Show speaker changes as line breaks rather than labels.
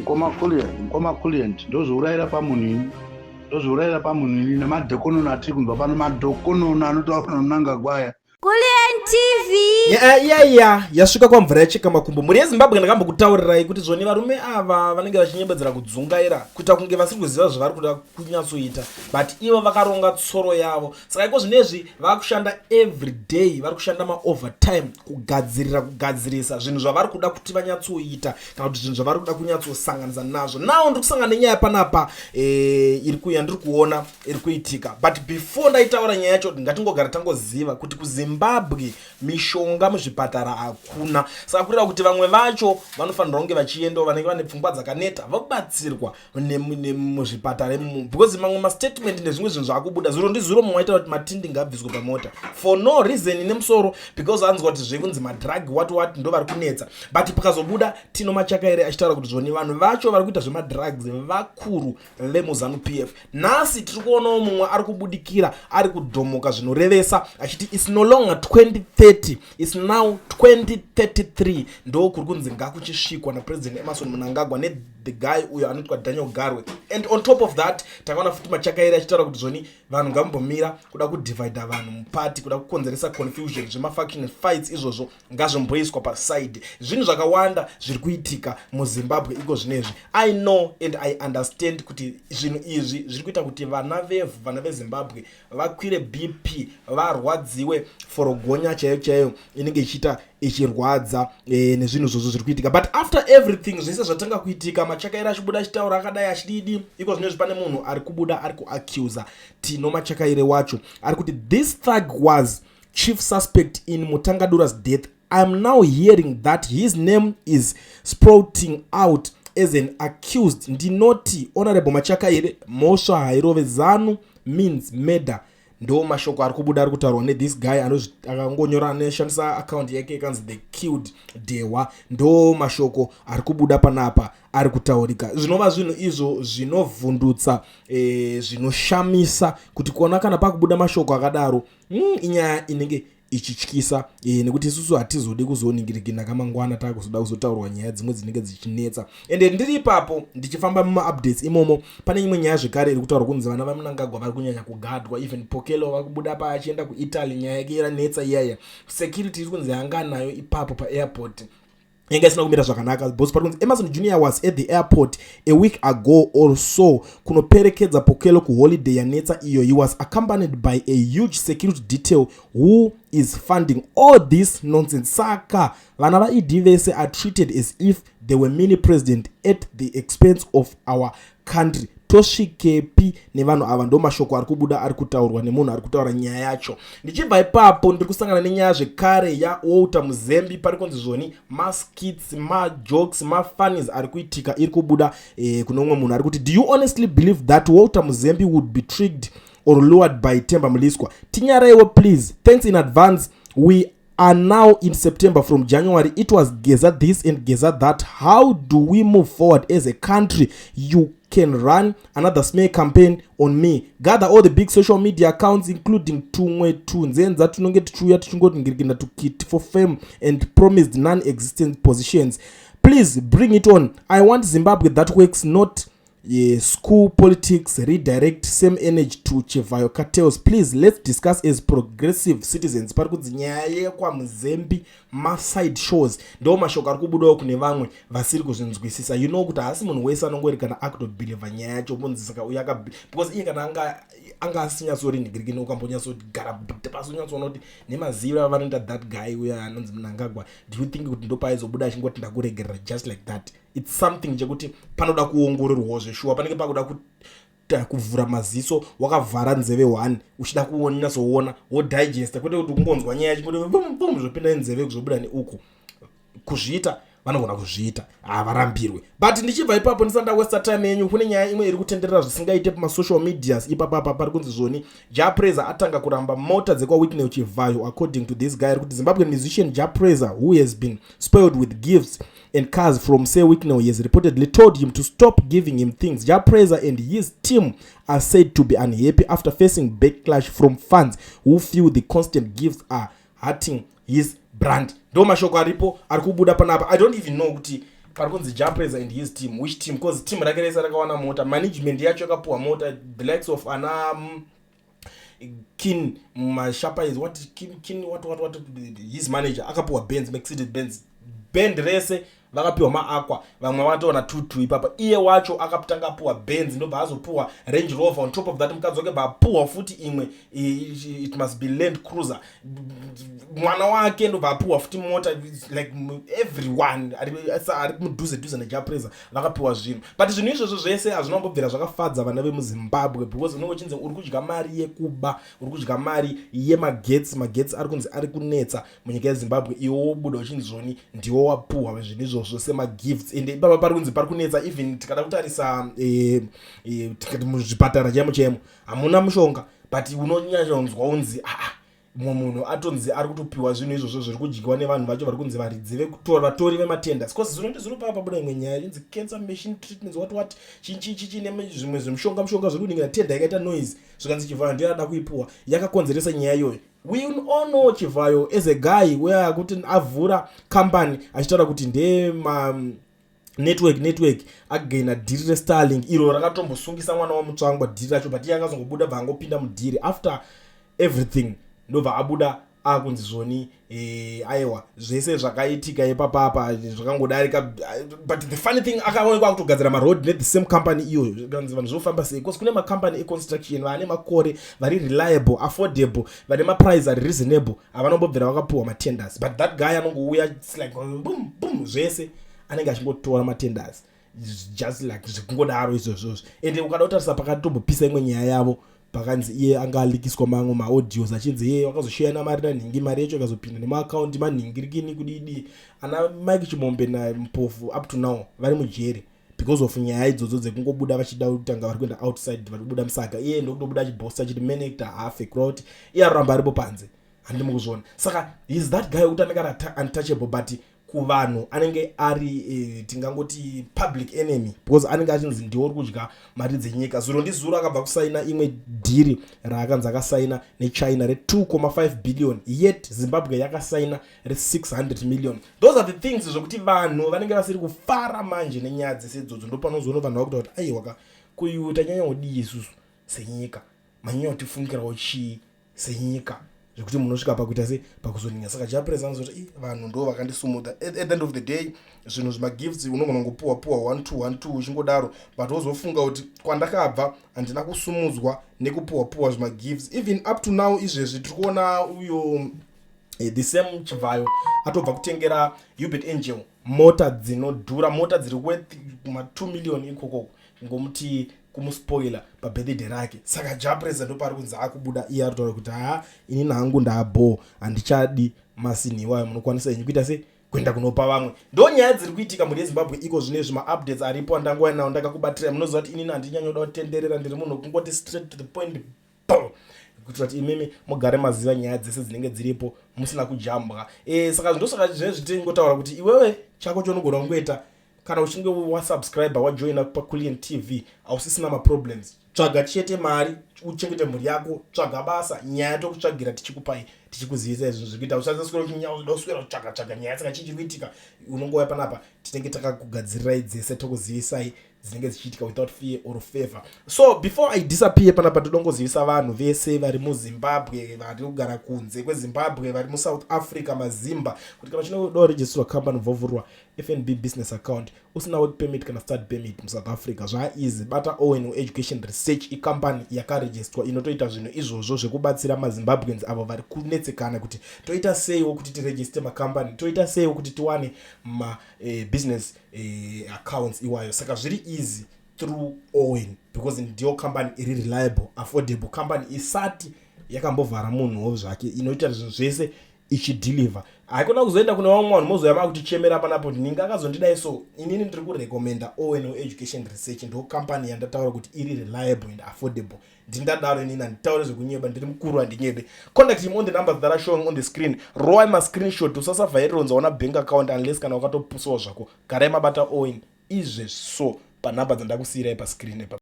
Mukoma Kulliant, mukoma Kulliant, ndozviurayira pamunhu ini, ndozviurayira pamunhu ini nemadhokonono atiri kunzwa pano, madhokonono anotaura naMnangagwa aya.
Kulliant TV.
Nyaya iya iya yasvika kwamvura yacheka makumbo. Mhuri yeZimbabwe, ndakambokutaurirai kuti zvoni varume ava vanenge vachinyembedzera kudzungaira, kuita kunge vasiri kuziva zvavari kuda kunyatsoita, but ivo vakaronga tsoro yavo. Saka iko zvinezvi vakushanda every day, vari kushanda maovertime kugadzirira, kugadzirisa zvinhu zvavari kuda kuti vanyatsoita, kana kuti zvinhu zvavari kuda kunyatsosanganisa nazvo. Now ndiri kusangana nenyaya panapa iri yandiri kuona iri kuitika, but before ndaitaura nyaya yacho, ngatingogara tangoziva kuti kuZimbabwe mishonga muzvipatara hakuna. Saka kureva kuti vamwe vacho vanofanirwa kunge vachiendawo, vanenge vane pfungwa dzakaneta, vobatsirwa muzvipatara imomo, because mamwe mastatement nezvimwe zvinhu zvaakubuda zuro ndizuro, mumwe aitaura kuti matindi ngaabviswe pamota for no reason nemusoro, because anzwa kuti zvekunzi madrug what what ndo vari kunetsa. But pakazobuda Tino Machakaire achitaura kuti zvoni vanhu vacho vari kuita zvemadrugs vakuru vemuZANU PF. Nhasi tiri kuonawo mumwe ari kubudikira, ari kudhomoka zvinorevesa, achiti it's no longer 2030, it's now 2033, ndo kuri kunzi ngakuchisvikwa naPresident Emmerson Mnangagwa nethe guy uyo anoitwa Daniel Garwe. And on top of that, takaona futi Machakaire achitaura kuti zvoni vanhu ngavambomira kuda kudivhaidha vanhu mupati, kuda kukonzeresa confusion, zvemafaction fights izvozvo ngazvimboiswa paside. Zvinhu zvakawanda zviri kuitika muZimbabwe iko zvinezvi. I know and I understand kuti zvinhu izvi zviri kuita kuti vana vevhu, vana veZimbabwe vakwire BP, varwadziwe, forogonya chaiyo chaiyo inenge ichiita ichirwadza nezvinhu zvozvo zviri kuitika. But after everything zvese zvatanga kuitika, Machakaire achibuda achitaura akadai achididi, iko zvinezvi pane munhu ari kubuda ari kuaccusa Tino Machakaire wacho, ari kuti this thug was chief suspect in Mutangadura's death. I'm now hearing that his name is sprouting out as an accused. Ndinoti Honorable Machakaire, mhosva hairove. ZANU means murder. Ndo mashoko ari kubuda, ari kutaurwa nethis guy akangonyora, anoshandisa account yake ikanzi The Killed Dewa. Ndo mashoko ari kubuda panapa, ari kutaurika, zvinova zvinhu izvo zvinovhundutsa, zvinoshamisa kuti kuona kana pakubuda mashoko akadaro. Inyaya inenge ichityisa, nekuti isusu hatizodi kuzoningirikina kamangwana taakuzoda kuzotaurwa nyaya dzimwe dzinenge dzichinetsa. Ende ndiri ipapo ndichifamba mumaupdates imomo, pane imwe nyaya zvekare iri kutaurwa kunzi vana vaMnangagwa vari kunyanya kugadwa. Even Pokelo vakubuda pa achienda kuItaly, nyaya yake iranetsa iyaya. Security iri kunzi yanga nayo ipapo paairport yanga isina kumira zvakanaka, because pari kunzi Emmerson Junior was at the airport a week ago or so kunoperekedza Pokelo kuholiday yanetsa iyo. He was accompanied by a huge security detail. Who is funding all this nonsense? Saka vana vaED vese are treated as if they were mini president at the expense of our country. Tosvikepi nevanhu ava? Ndo mashoko ari kubuda, ari kutaurwa nemunhu ari kutaura nyaya yacho. Ndichibva ipapo, ndiri kusangana nenyaya zvekare yaWalter Muzembi. Pari kunzi zvoni maskits, majokes, mafunnies ari kuitika, iri kubuda kune umwe munhu ari kuti, "Do you honestly believe that Walter Muzembi would be tricked or lured by Temba Mliswa? Tinyaraiwo please, thanks in advance. We are now in September. From January it was Geza this and Geza that. How do we move forward as a country? You can run another smear campaign on me. Gather all the big social media accounts, including tumwe tunzenza tunonge tichiuya tichingoti ngirikina tukit for fame and promised non-existent positions. Please bring it on. I want Zimbabwe that works, not school politics. Redirect same energy to Chivayo cartels. Please, let's discuss as progressive citizens." Pari kunzi nyaya yekwaMuzembi maside shows. Ndo mashoko ari kubudawo kune vamwe vasiri kuzvinzwisisa. You know kuti haasi munhu wese anongori kana akutobhilivha nyaya yacho. Bunzi saka uyu aka, because iye kana anga asinyatsorinhigirikini, ukambonyatsogara pasi unyatsoona kuti nemazivo avanoita that guy uya anonzi Mnangagwa, do you think kuti ndopaaizobuda achingoti ndakuregerera just like that? It's something chekuti panoda kuongororwawo zveshuwa. Panenge pakuda kuvhura maziso wakavhara nzeve one, uchida kunyatsoona, wodigesta, kwete kuti kungonzwa nyaya chingoti bum bum, zvopinda nenzeve, kuzobuda neuku. Kuzviita vanogona kuzviita, havarambirwe. But ndichibva ipapo, ndisati ndawasta time yenyu, kune nyaya imwe iri kutenderera zvisingaite pamasocial medias ipapapa. Pari kunzi zvoni Jah Prayzah atanga kuramba mota dzekwaWicknell Chivayo. According to this guy, ari kuti Zimbabwean musician Jah Prayzah, who has been spoiled with gifts and cars from Sir Wicknell, he has reportedly told him to stop giving him things. Jah Prayzah and his team are said to be unhappy after facing backlash from fans who feel the constant gifts are hurting his brand. Ndo mashoko aripo ari kubuda panapa. I don't even know kuti Pari kunzi Jah Prayzah and his team. Which team? Because team rake rese rakawana mota, management yacho yakapuwa mota, the likes of ana Kin Mashapa is what, Kin what, his manager akapuwa Benz, Mercedes Benz. Band rese vakapiwa maAqua, vamwe vakatoona tutu ipapa. Iye wacho akatanga apuwa Benz, ndobva azopuwa Range Rover. On top of that, mukadzi wake bva apuwa futi imwe, it must be Land Cruiser. Mwana wake ndobva apuwa futi mota. Like everyone ari mudhuze dhuze neJah Prayzah vakapiwa zvinhu. But zvinhu izvozvo zvese hazvina kumbobvira zvakafadza vana vemuZimbabwe, because unenge uchinzi uri kudya mari yekuba, uri kudya mari yemagetsi. Magetsi ari kunzi ari kunetsa munyika yeZimbabwe, iwe wobuda uchinzi zvoni ndiwo wapuhwa zvinhu izvozvo semagifts. Ende ipapa pari kunzi pari kunetsa. Even tikada kutarisa tikati muzvipatara chaimo chaimo hamuna mushonga, but unonyatsonzwa unzi aa, mumwe munhu atonzi ari kutopiwa zvinhu izvozvo zviri kudyiwa nevanhu vacho vari kunzi varidzi vekutora, vatori vematenders. Because zino ndizvino papa pabuda imwe nyaya inzi cancer machine treatments, what, chichichichi, nezvimwe zvemushonga mushonga zviri kuningira. Tender yakaita noise, zvikanzi Chivhayo ndiyo ada kuipuwa, yakakonzeresa nyaya iyoyo. We all know Chivhayo as a guy where kuti avhura company achitaura kuti ndema network, againa dhiri reStarlink iro rakatombosungisa mwana waMutsvangwa, dhiri racho. But iye akazongobuda, bva angopinda mudhiri after everything, ndobva abuda akunzi zvoni aiwa, zvese zvakaitika ipapapa zvakangodarika. But the funny thing, akaonekwa akutogadzira maroad nethe same company iyoyo. Kanzi vanhu zvofamba sei? Because kune macompany econstruction vane makore, vari reliable, affordable, vane maprice ari reasonable, havanombobvira vakapuhwa matenders. But that guy anongouya, it's like boom boom, zvese anenge achingotora matenders, just like zvekungodaro izvozvozvo. Ende ukada kutarisa pakatombopisa imwe nyaya yavo, pakanzi iye anga aleakiswa mamwe maaudios achinzi iye wakazoshiyana mari nanhingi, mari yacho ikazopinda nemaakaunti manhingirikini kudidi. Ana Mike Chimombe naMpofu up to now vari mujeri because of nyaya idzodzo dzekungobuda vachida kutanga vari kuenda outside, vari kubuda musaga. Iye ndokutobuda achiboasta achiti manactor haafe, kureva kuti iye aroramba aripo panze. Handimi kuzviona. Saka is that guy wekuti anenge ari untouchable, but kuvanhu anenge ari tingangoti public enemy, because anenge achinzi ndiwo uri kudya mari dzenyika. Zuro ndizuro akabva kusaina imwe dhiri raakanzi akasaina neChina re2.5 billion, yet Zimbabwe yakasaina re600 million. Those are the things zvokuti vanhu vanenge vasiri kufara manje nenyaya dzese idzodzo. Ndopanozoona vanhu vakuta kuti aiwaka, kuyu tanyanya kudii isusu senyika, manyanya kutifungirawo chii senyika, zvekuti munosvika pakuita se pakuzoninga. Saka Jah Prayzah anozoti, "I vanhu ndo vakandisumudza." At the end of the day, zvinhu zvemagifts unogona kungopuwa puwa 1 2 1 2 uchingodaro, but wozofunga kuti kwandakabva handina kusumudzwa nekupuwa puwa zvemagifts. Even up to now, izvezvi tiri kuona uyo the same Chivhayo atobva kutengera Uebert Angel mota dzinodhura, mota dziri worth kuma2 million ikokoko, ngomuti kumuspoila pabirthday rake. Saka Jah Prayzah ndopaari kunzi akubuda iye ari kutaura kuti haa, inini hangu ndabho, handichadi masini iwayo, munokwanisa henyu kuita se kuenda kunopa vamwe. Ndo nyaya dziri kuitika mhuri yeZimbabwe iko zvino izvi. Maupdates aripo andanguva nawo ndakakubatirai. Munoziva kuti inini handinyanyoda kutenderera, ndiri munhu wekungoti straight to the point, boom, kuitira kuti imimi mugare maziva nyaya dzese dzinenge dziripo musina kujambwa. Saka ndosaka zvinezvi tingotaura kuti iwewe chako chaunogona kungoita, kana uchinge wasubscribe, wajoina paCulian TV, hausisina maproblems. Tsvaga chete mari uchengete mhuri yako, tsvaga basa, nyaya tokutsvagira, tichikupai, tichikuzivisa izvo zviri kuita. Usaswera uchinyauda kuswera kutsvaga tsvaga nyaya, saka chii chiri kuitika? Unongouya panapa, tinenge takakugadzirirai dzese, tokuzivisai dzinenge dzichiitika without fear or favor. So before I disappear panapa, todongozivisa vanhu vese vari muZimbabwe, vari kugara kunze kweZimbabwe, vari muSouth Africa, maZimba, kuti kana uchinoda kuregisterwa company, vovhurwa FNB business account, usina work permit kana study permit muSouth Africa, zvaaeasy. Bata Owen Education Research, icompany yakaregisterwa inotoita zvinhu izvozvo zvekubatsira maZimbabweans avo vari kunetsekana kuti toita seiwo kuti tiregister macompany, toita seiwo kuti tiwane mabusiness accounts iwayo. Saka zviri easy through Owen, because ndiyo company iri reliable, affordable company isati yakambovhara munhuwo zvake, inoita zvinhu zvese ichideliver. Haikona kuzoenda kune vamwe vanhu mozoya makutichemera panapo kuti ninge akazondidai. So inini ndiri kurecommenda Owen Education Research, ndo company yandataura kuti iri reliable and affordable. Ndindadaro inini, handitaure zvekunyeba, ndiri mukuru, handinyebe. Contact him on the numbers that are showing on the screen. Rowai mascreenshot, usasavhaironza ona bank account unless kana wakatopusawo zvako. Garai mabata Owen izvezvi so panhamba dzandakusiyirai pascreen ipa.